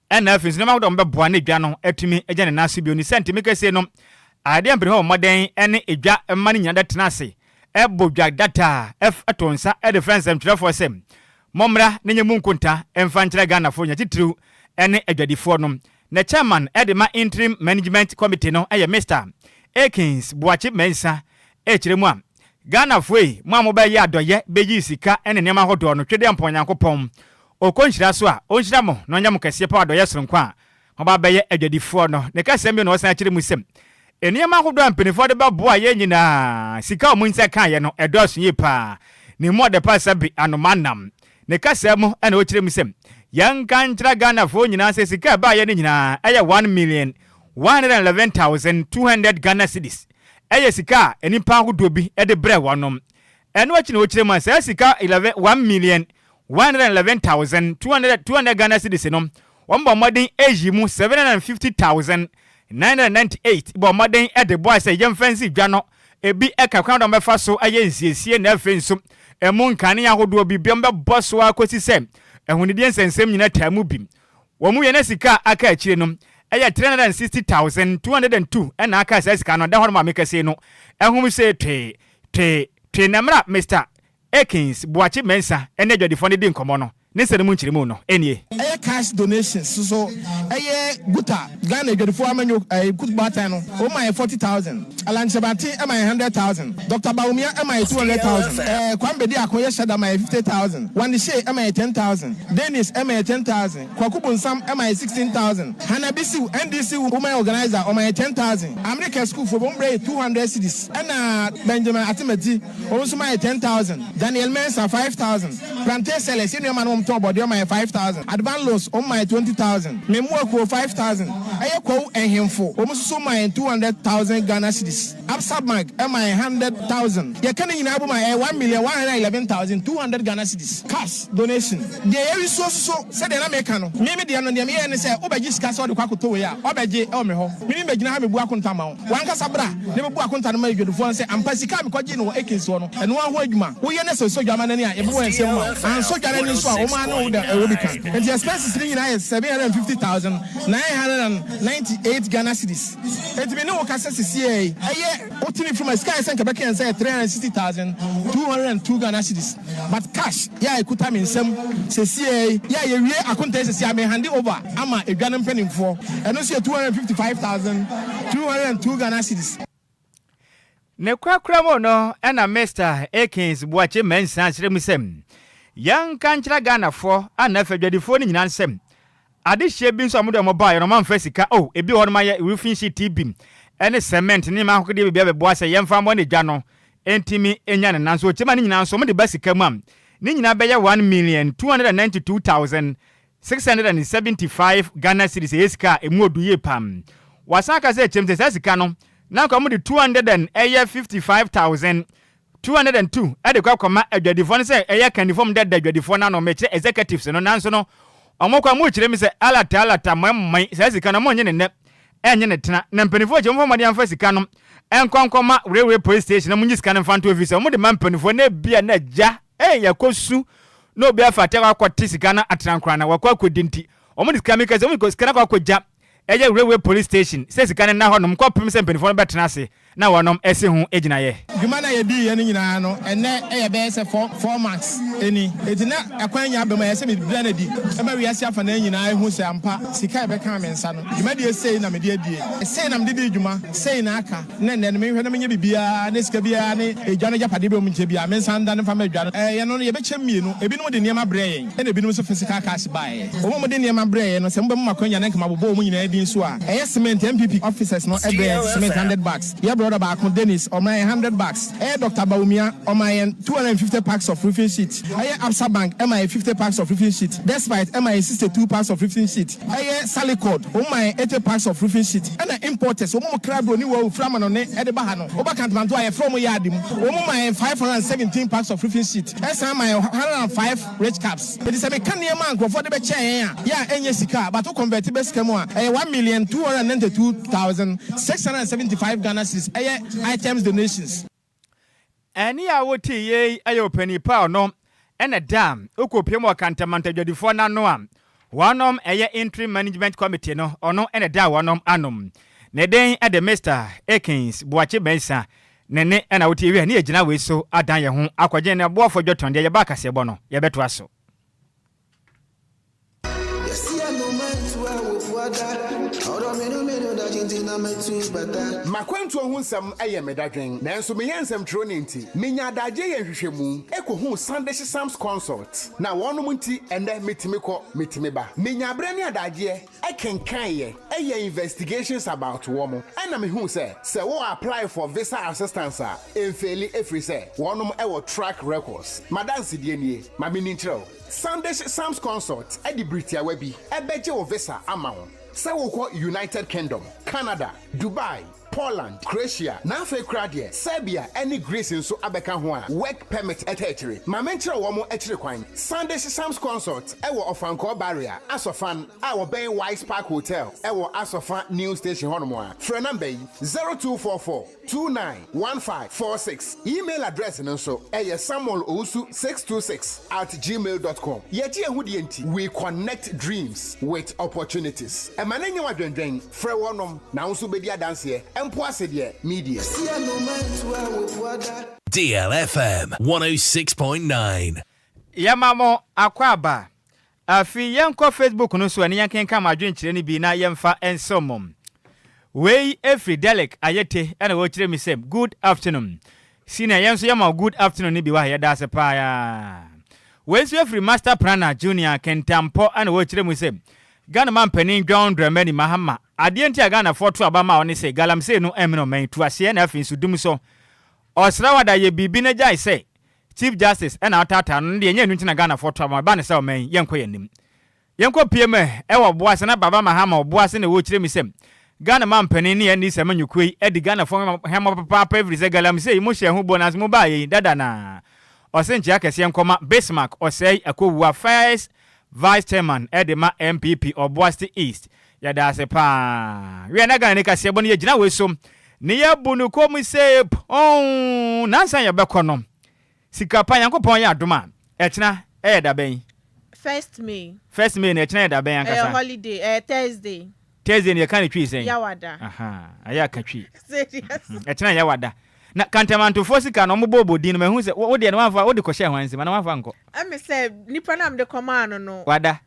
ɛna afei nso nneɛma ahodoɔ a wɔbɛboa na edwa no atumi agyina ne nan so bio. Ne saa nti, meka sei no, adeɛ a mpanimfoɔ bɔ mmɔden ne edwa mma no nyinaa da tena ase bɔ dwa data to nsa de frɛ nsɛmtwerɛfoɔ sɛ mommra na nyɛ mu nkonta mfa nkyerɛ Ghanafoɔ nyinaa titiriw ne adwadifoɔ no. Na chairman de ma Interim Management Committee no yɛ Mister Akins Boakye Mensah rekyerɛ mu a, Ghanafoɔ ei, mo a mobɛyɛ adɔyɛ bɛyi sika ne nneɛma ahodoɔ no, Twedeɛmpɔn Nyankopɔn ɔkɔ nhyira so a, ɔnhyira mo na ɔnyɛ mo kɛseɛ pa wɔ adɔyɛ soronko a moaba abɛyɛ adwadifoɔ no. Ne kasɛm bio na ɔsan kyerɛ mu sɛ, nneɛma ahodoɔ a mpanimfoɔ de bɛboa yɛn nyinaa, sika a wɔn nsa kaeɛ no, ɛdɔɔso yie paa. Ne mu ɔdɛ pa sɛ be anoma nam. Ne kasa mu na ɔkyerɛ mu sɛ, Yɛnka nkyerɛ Ghanafoɔ nyinaa sɛ sika a ɛbaeɛ no nyinaa yɛ 1,111,200 Ghana cedis. Ɛyɛ sika a nnipa ahodoɔ bi de brɛɛ wɔnom. Ɛno akyi na ɔkyerɛ mu a saa sika 1,111,200 200 Ghana cedis no, wɔbɔɔ mmɔden yii mu 750,998 bɔɔ mmɔden de boae sɛ yɛmfa nsi dwa no. Ebi ka kwan a wɔbɛfa so ayɛ nsiesie na afei nso ɛmu nkanea ahodoɔ bi biom bɛbɔ so ara kɔsi sɛ ahonidie nsɛnsɛm nyina taa mu bi. Wɔn mu wie na sika a aka akyire no yɛ 360,202 na aka saa sika no da hɔ nom a meka sei no ɛhom sei twee twee twee na mmerɛ a Mister Akins Boakye Mensah ne adwadifoɔ no di nkɔmmɔ no, ne nsɛm no mu nkyerɛmu no nie. Ɛyɛ cash donations soso ɛyɛ guta Ghana adwadifoɔ amanyo ɛɛ kut baatan no wɔn ma yɛ 40,000, Alan Kyerematen ɛma yɛ 100,000, Doctor Bawumia ɛma yɛ 200,000, ɛɛ Kwame Bediako yɛ Shada ma yɛ 50,000, Wande Shey ɛma yɛ 10,000, Dennis ɛma yɛ 10,000, Kwaku Bonsam ɛma yɛ 16,000, Hannah Bisiw NDC woman organiser ɔma yɛ 10,000, America sukuufoɔ wɔn brɛ yɛ 200 cedis ɛna Benjamin Atemati. Wɔn nso mayɛ 10,000, Daniel Mensah 5,000, Plantain sellers, yɛn nua maa no wɔn wɔn tɔn bɔdeɛ wɔma yɛn 5,000. Advan Loans wɔn ma yɛn 20,000. Me mmoa kuo 5,000. Ɛyɛ Kwawu Nhemfo wɔn nso so ma yɛn 200,000 Ghana cedis. Absa Bank ma yɛn 100,000. Yɛka ne nyinaa bom a ɛyɛ 1,111,200 Ghana cedis. Cash donation. Deɛ yɛresuo nso so, sɛdeɛ na meka no, me me deɛ no, deɛ meyɛɛ ne sɛ wobɛgye sika sɛ wode kɔ akɔtɔ wei a, woabɛgye wɔ me hɔ. Me memmɛgyina ha mmɛbu akonta mma wo. W'ankasa bra na bɛbu akonta no ma adwadifoɔ no sɛ ampa sika a mekɔgyee no wɔ Akins hɔ no, ɛno ara ho adwuma. Woyɛ na sɛ ɔsɔ dwa ma no ani a, yɛbɛbɔ yɛn nsam ma wo. Ansɔ dwa no ani nso a, wɔn ara ne wo da ɛwɔ bi ka. Enti expenses no nyinaa yɛ 750,998 Ghana cedis. Enti me ne wo kasa sesiei yi, ɛyɛ wo tene firi mu a, sika a ɛsɛ nka ɛbɛka yɛn nsa yɛ 360,202 Ghana cedis. But cash yɛ a ɛkuta me nsam sesiei yi, yɛ a yɛwie akonta yi sesiei a, me hande over ama edwa no mpanimfoɔ. Ɛno nso yɛ 255,202 Ghana cedis. Ne korakora mu no na Mister Akins Boakye Mensah kyerɛ mu sɛ, Yɛnka nkyerɛ Ghanafoɔ ana afei adwadifoɔ no nyinaa sɛ Adehyeɛ bi nso a wɔde wɔn baeɛ no wɔamfa sika oh ebi wɔ hɔ nom ayɛ roofing sheet bi ne cement ne nneɛma ahodoɔ bi abɛboa sɛ yɛmfa mmɔ ne dwa no ntumi nya no nanso ɔkyɛm a ne nyinaa nso wɔde ba sika mu a ne nyinaa bɛyɛ 1,292,675 Ghana cedis ɛyɛ sika a ɛmu ɔdu yie paa. Wasan aka sɛ kyɛm sɛ saa sika no na anka wɔde 200 and ɛyɛ 55,000 202 de kɔ akɔma adwadifoɔ no sɛ ɛyɛ akannifoɔ a wɔdeda adwadifoɔ no ano, mekyerɛ executives no, nanso no wɔn kɔ a wɔrekyerɛ me sɛ alata alata mɔemmɔe saa sika no wɔnnye no nnɛ ɛnnye no tena, na mpanimfoɔ kyerɛ momfa mmɔden amfa sika no nkɔ nkɔma Railway Police Station na monyi sika no mfa nto efisɛ wɔde ma mpanimfoɔ na ebia na agya ei yɛkɔsu na obi afa ate akɔ akɔte sika no atrankora na wakɔ akɔdi nti wɔde sika meka sɛ wɔde sika no akɔ akɔgya Ɛyɛ Railway Police Station sɛ sika no nna hɔnom kɔpem sɛ mpaninfoɔ no bɛtena ase na wɔnom asi ho gyinaeɛ. Dwuma no a yɛdiiɛ no nyinaa no, ɛnnɛ yɛ bɛyɛ sɛ four, four months ni. Enti na ɛkwan nnya aba mu a ɛyɛ sɛ meda no adi ma wiase afanaa nyinaa hu sɛ ampa sika a ɛbɛkaa me nsa no, dwumadie sei na mede adie, sei na mede dii dwuma, sei na aka. Na ɛnnɛ no, menhwɛ na menyɛ biribiara ne sika biara ne edwa no agyapadeɛ biara a wɔnkyɛ biara, mensan ndane mfa mma edwa no. Ɛɛ, yɛn no, yɛbɛkyɛ mmienu. Ebinom de nneɛma brɛɛ yɛn, ɛnna ebinom nso physical cash baeɛ. Wɔn a wɔde nneɛma brɛɛ yɛn no, sɛ mobɛma me akwanya na anka mabobɔ wɔn nyinaa din so a, ɛyɛ cement, NPP officers no brɛɛ yɛn cement hundred bags. Yɛn brɔda baako, Dennis, ɔmaa yɛn hundred bags. Ɛyɛ Doctor Bawumia, ɔmaa yɛn 250 packs of roofing sheet. Ɛyɛ Absa Bank maa yɛn 50 packs of roofing sheet. Despite maa yɛn 62 packs of roofing sheet. Ɛyɛ Salicod, wɔn maa yɛn 80 packs of roofing sheet. Ɛna importers, wɔn a wɔkra aburo ne wawu firi amanɔne de ba ha no, woba Kantamanto a, yɛfrɛ wɔn yard mu, wɔn maa yɛn 517 packs of roofing sheet. Ɛsan maa yɛn 105 rich caps. Enti sɛ meka nneɛma a nkurɔfoɔ de bɛkyɛɛ yɛn a, yɛ a ɛnyɛ sika a, but wo convert ba sika mu a, ɛyɛ 1,292,675 Ghana cedis, ɛyɛ items donations. Ɛnne a wotee yei yɛ ɔpanin pa a ɔno na da a ɔkɔpiem wɔ Kantamanto adwadifoɔ no ano a wɔnom ɛyɛ Interim Management Committee no ɔno na da wɔnom ano. Ne din de Mister Akins Boakye Mensah. Ne nne na wote wie a ne yɛgyina wei so adan yɛn ho akɔgye ne aboafoɔ dwatɔn deɛ yɛba akaseɛbɔ no yɛbɛtoa so. M'akwantuo ho nsɛm yɛ me dadwen, nanso meyɛ nsɛmtwerɛni nti, menya adagyeɛ yɛ nhwehwɛmu kɔhuu Sandish Sams Consult, na wɔnom nti ɛnnɛ metumi kɔ, metumi ba. Menya berɛ ne adagyeɛ kenkaeɛ, yɛɛ investigations about wɔn, ɛna mehuu sɛ, sɛ wo apply for visa assistance a, ɛmfeeli ɛfiri sɛ wɔnom wɔ track records. M'adansedie nie, ma menni nkyerɛ wo. Sandish Sams Consult de bere tiawa bi bɛgye wo visa ama wo sɛ wokɔ United Kingdom, Canada, Dubai, Poland, Croatia, na afei koraa deɛ Serbia ne Greece nso abɛka ho a work permit taa akyire. Ma menkyerɛ wɔn akyiri kwan. Sandish Sams Consult wɔ Ɔfankɔɔ Barrier, Asɔfan, a wɔbɛn Wise Park Hotel wɔ Asɔfa New Station hɔnom a. Frɛ namba yi, 0244 291546. Email address no nso yɛ samuelowusu626@gmail dot com. Yɛgye yɛn ho die nti, we connect dreams with opportunities. Ɛma no nyɛ wo adwendwen, frɛ wɔnom na wo nso wobɛdi adanseɛ, mpo ase deɛ media. DLFM 106.9. Yɛma mo akwaaba. Afei yɛnkɔ Facebook no so ne yɛnkenkan mo adwenkyerɛ no bi na yɛmfa nsew mo. Wei firi Derek Ayete na ɔrekyerɛ mi sɛ good afternoon. Senior yɛn nso yɛma wo good afternoon no bi wɔ ha yɛda ase paa. Wei nso firi Master Planner Junior Kentampɔ na ɔrekyerɛ mu sɛ Ghana mampanin John Dramani Mahama adeɛ nti a Ghanafoɔ to aba ma wo ne sɛ galamsey no mmene ɔman tu aseɛ na afei nso dum so. Ɔsrɛ wo ada yɛ biribi na gyae sɛ. Chief Justice ɛna wotaataa no no deɛ ɛnyɛ ɛno nti na Ghanafoɔ to aba ma ɛba no sɛ ɔman yi yɛnkɔ yɛn anim. Yɛnkɔ pie mu ɛ wɔ Ɔboase na Baba Mahama Ɔboase na ɛwɔ kyerɛ mi sɛ Ghana manpanin ne NDC amanyɔkuo yi adi Ghanafoɔ hwammɔ papaapa ɛfiri sɛ galamsey yi mo hyɛɛ ho bɔ nanso mo baeɛ yi dada na ɔse nkyea kɛseɛ nkɔma Bismarck Osei Akowua first Vice Chairman de ma NPP Ɔboase East. Yɛda ase paa. Wiɛ na Ghana ni kaseɛbɔ no yɛgyina wei so ne yɛbu no kɔm se pɔnn nansa yɛbɛkɔ no. Sika pa Nyankopɔn yɛ adom a ɛkyena ɛyɛ da bɛn? First May. First May no ɛkyena yɛ da bɛn ankasa? Ɛyɛ holiday, ɛyɛ Thursday. Thursday no yɛka no Twi sɛn? Yawada. Ahaa, ɛyɛ a ka Twi. Ɛkyena Yawada. Na Kantamantofoɔ sika no ɔmo bɔɔbɔ din no mahu sɛ wo deɛ no wamfa wode kɔhyɛɛ hwan nsam anaa wamfa ankɔ? Ɛme sɛ nipa no a mede kɔmaa no no. Wada.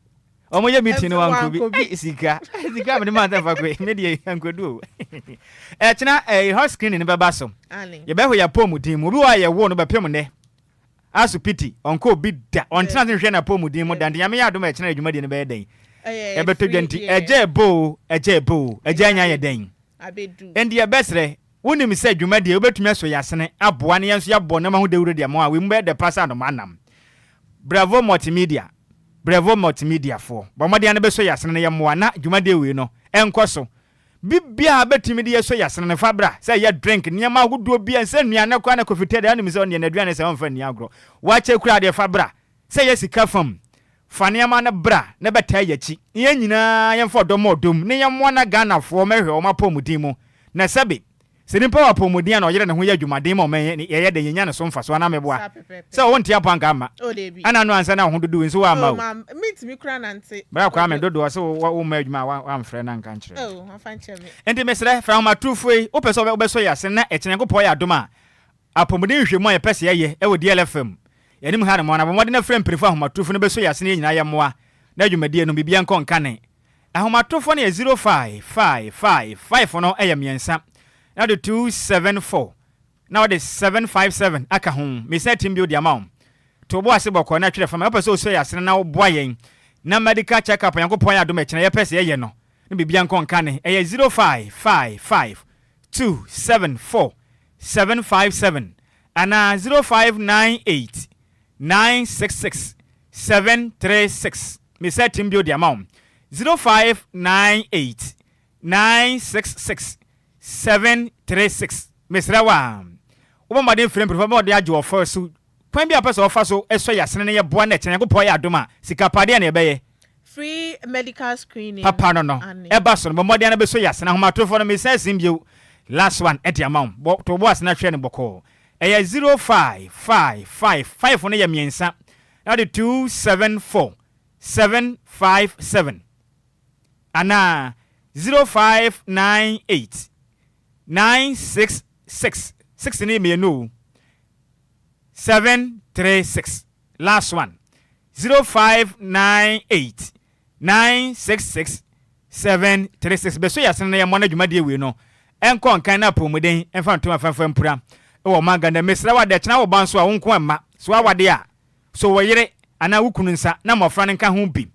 Ɔmo yɛ meeting no wankɔ bi. Ei sika, sika a mede maa sɛ fa kɔ yi, me deɛ ankodu o. Ɛkyena ɛyi hot screening no bɛba so. Yɛbɛhwɛ yɛn apɔmuden mu. Obi wɔ hɔ a yɛwoo no bɛpem nnɛ. Aso piti, ɔnkɔ obi da, ɔntena ase nhwɛ n'apɔmuden mu da. Nti Nyame yɛ adom a ɛkyena yɛ dwumadie no bɛyɛ dɛn? Ɛbɛtɔ dwa nti ɛgya ɛbɔ o, ɛgya ɛbɔ o, ɛgya anya ayɛ dɛn? Enti yɛbɛsrɛ, wonim sɛ dwumadie yi wobɛtumi asɔ yɛn asene aboa na yɛn nso yɛabɔ nneɛma ho dawuro de ama wo a, wei mu bɛyɛ dɛ pa sɛ anomaa nam. Bravo Multimedia, Bravo Multimedia foɔ, bɔ mmɔden ara na bɛsɔ yɛn asene na yɛmmoa na dwumadie wei no ɛnkɔ so. Biribiara a bɛtumi de yɛsɔ yɛn asene no fa bra, sɛ ɛyɛ drink, nneɛma ahodoɔ biara, sɛ nnuane koraa na Kofi Teddy wonim sɛ ɔno deɛ n'aduane sɛ ɔmfa nni agorɔ, wakyɛ koraa deɛ fa bra, sɛ ɛyɛ sika fam, fa nneɛma no bra na bɛtaa yɛn akyi na yɛn nyinaa yɛmfa ɔdɔ mmɔ ɔdɔ mu na yɛmmoa na Ghanafoɔ mmɛhwɛ wɔn apɔmuden mu na sɛbe sɛ nipa wɔ apɔmuden a na ɔyere ne ho yɛ adwumaden ma ɔman yɛyɛ dɛn yɛnya ne so mfasoɔ anaa meboa Saa pɛpɛɛpɛ. sɛ wo nte apɔ anka amma Oh deebi. ɛna no ansa na wo ho dodo nso woamma Oh o. ma mentumi koraa nante. Bra Kwame dodoɔ sɛ wo wo mma adwuma a wa wamfrɛ no anka nkyerɛ no. Oh wamfa nkyerɛ me. Nti mesrɛ frɛ ahomatorofoɔ yi wopɛ sɛ wobɛsɔ yɛn ase na ɛkyena Nyankopɔn yɛ adom a Apɔmuden nhwehwɛmu a yɛpɛ sɛ yɛyɛ wɔ DLFM mu. Yɛn anim ha no, na bɔ mmɔden na frɛ mpanyimfo ahomatorofo no bɛsɔ yɛn ase na yɛn nyinaa yɛmmoa na dwumadie no biribiara nkɔ nkane. Ahomatorofo no yɛ 0555, 5 no yɛ mmiɛnsa, na wode 274 na wode 757 aka ho. Mesan atim bio de ama wo. To wo bo ase bɔkɔɔ na twerɛ fa ma. Wopɛ sɛ wosɔ yɛn asene na woboa yɛn na medical check up a Nyankopɔn ayɛ adom a ɛkyena yɛpɛ sɛ yɛyɛ no na biribiara nkɔ nkane. Ɛyɛ 0555 274 757 anaa 0598 966 736. Mesan atim bio de ama wo, 0598 966 736. Mesrɛ wo a, wobɔ mmɔden frɛ mpanyimfoɔ ma wɔde agye wo ɔfɔ so. Kwan bi a wopɛ sɛ wɔfa so sɔ yɛn asene na yɛboa na ɛkyena Nyankopɔn yɛ adom a, sika pa deɛn na yɛbɛyɛ? Free medical screening Papa no no ane. ɛba so no bɔ mmɔden ara bɛsɔ yɛ asene ahomatorofoɔ no mesan asim bio last one de ama wo bɔ to wo bo ase na hwɛ no bɔkɔɔ ɛyɛ 0555 5 no yɛ mmiɛnsa na wode 274 757 anaa 0598 966 6 no yɛ mmienu o 736 last one 0598 966 736 Bɛsɔ yɛ asene na yɛmmɔ na dwumadie wei no nkɔ nkan na apɔmuden mfa ntom afɛmfɛ mpura wɔ ɔman Ghana mu. Mesrɛ wo a, dɛ kyena wo ba nso a wo nko mma. So w'awadeɛ a, so wo yere anaa wo kunu nsa na mmɔfra no nka ho bi.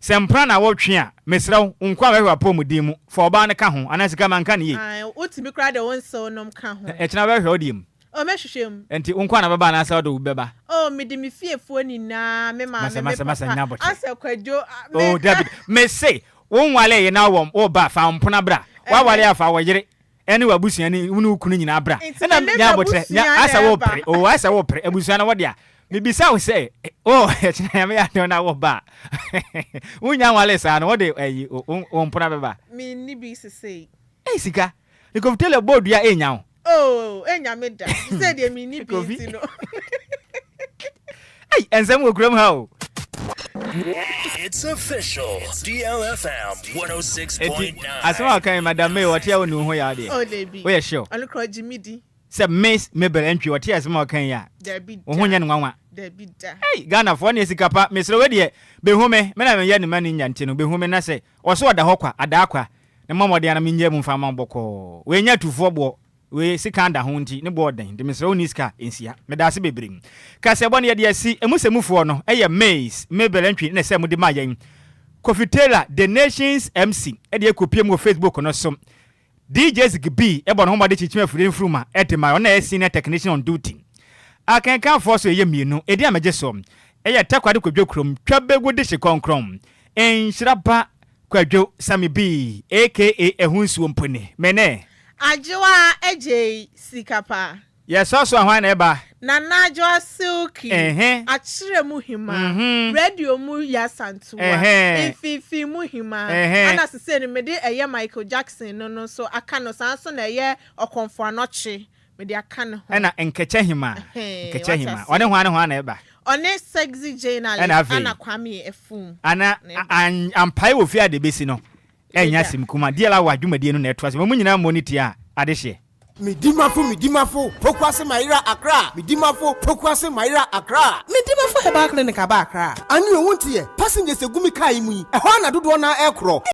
Sɛ mpena na wotwe a, mesrɛ wo, wo nkoa bɛhwɛ w'apɔwmuden mu. Fa ɔbaa no ka ho, anaa sika manka no yie. Ae, wotumi koraa de wo nsew nom ka ho. Ɛkyena wobɛhwehwɛ wo deɛ mu. Oh, mɛhwehwɛ mu. Ɛnti wo nkoa na wobɛba anaasɛ wode obi bɛba? Oh, mede me fiefoɔ nyinaa, me maame, Masa, me masa, masa, papa, nya aboterɛ. asɛ Kwadwo, ah, me. Oh, dabi, mese, wonwareeɛ na wowɔ, woreba a, fa wo mpena bra. Woaware a, fa wo yere. Ɛne w'abusua ne wo ne wo kunu nyinaa bra. Nti Ɛna me ne nya abotrɛ nya m'abusua na asɛ ɛba. wopere oo asɛ wopere abusua no wo dea. Mebisa wo sɛ o ɛkyena Nyame yɛ adom na wo ba a wonya nwale saa no wode ayi wo mpona bɛba. Menni bi sesei. Ei sika ne Kofi Taylor bɔɔ dua enya wo. Oh enya me da sesei deɛ menni bi Kofi. nti no. Ei ɛnsɛm wɔ kurom ha o. It's official. DLFM Enti 106.9. asɛm a ɔka yi Madam May ɔte a wonni wo ho yaw deɛ? Oh dabi. Woyɛ sure? Ɔno koraa ɔgye me di. Sɛ Miss Mabel Antwi ɔte asɛm a ɔka yi a Dabi wo ho da. nyɛ no nwanwa? Dabi da. Ei Ghanafoɔ neɛ sika pa mesrɛ wei deɛ bɛhu me me na meyɛ ne manager nti no bɛhu me na sɛ ɔse ɔda hɔ kwa adaa kwa na mmɔ mmɔden ara menyɛ mu mfa mma wo bɔkɔɔ wei nyɛ atufoɔ boɔ Wei sekan da ho nti ne boɔ ɔden nti mesrɛ wo nni sika a nsia. Medaase bebree. Kaseɛbɔ no yɛde asi emu sɛ mufoɔ no yɛ Mays, Mabel Antwi na ɛsɛ mode ma yɛn. Kofi Taylor The Nations MC de ɛkɔpie mu wɔ Facebook no so. DJ Ziggy B bɔ ne ho mmɔden kyinkyim afidie no mfuruma de ma ɔno na ɛyɛ senior technician on duty. Akenkanfoɔ so ɛyɛ mmienu. Ɛdin a megye so yɛ Takoradi Kwadwo Kurom Twabegu Dehye Kɔnkrɔn Nhyira Ba Kwadwo Sammy B aka Ɛho Nsuo Mpo Ni. Me ne. Adwoa Adjei Sika Pa. Yɛsɔ so a hwan na ɛba? Nana Adwoa Silky, Akyerɛ mu hima, Radio mu Yaa Santoa, Mfinfin mu hima, ɛna sesei no mede ɛyɛ Michael Jackson no no nso aka no, saa nso na ɛyɛ Ɔkɔmfo Anɔkye mede aka ne ho. Ɛna Nkɛkyɛ hima, Nkɛkyɛ hima, ɔne hwan ne hwan na ɛba? Ɔne Sexy Jane Alice, ɛna Kwame Afum. Ana ampae wɔ fie a deɛ ɛbɛsi no Ɛnyɛ asɛm kuma. DLR wɔ adwumadie no na ɛtoa so. Mo nyinaa mmɔ ne ti a adehyeɛ. Medimafo Medimafo Pokuase Mayera Accra Medimafo Pokuase Mayera Accra. Medimafo Herbal Clinic aba Accra. Ane o wonte yɛ, passengers egu me car yi mu yi, ɛhɔ ara na dodoɔ no ara ɛrekorɔ.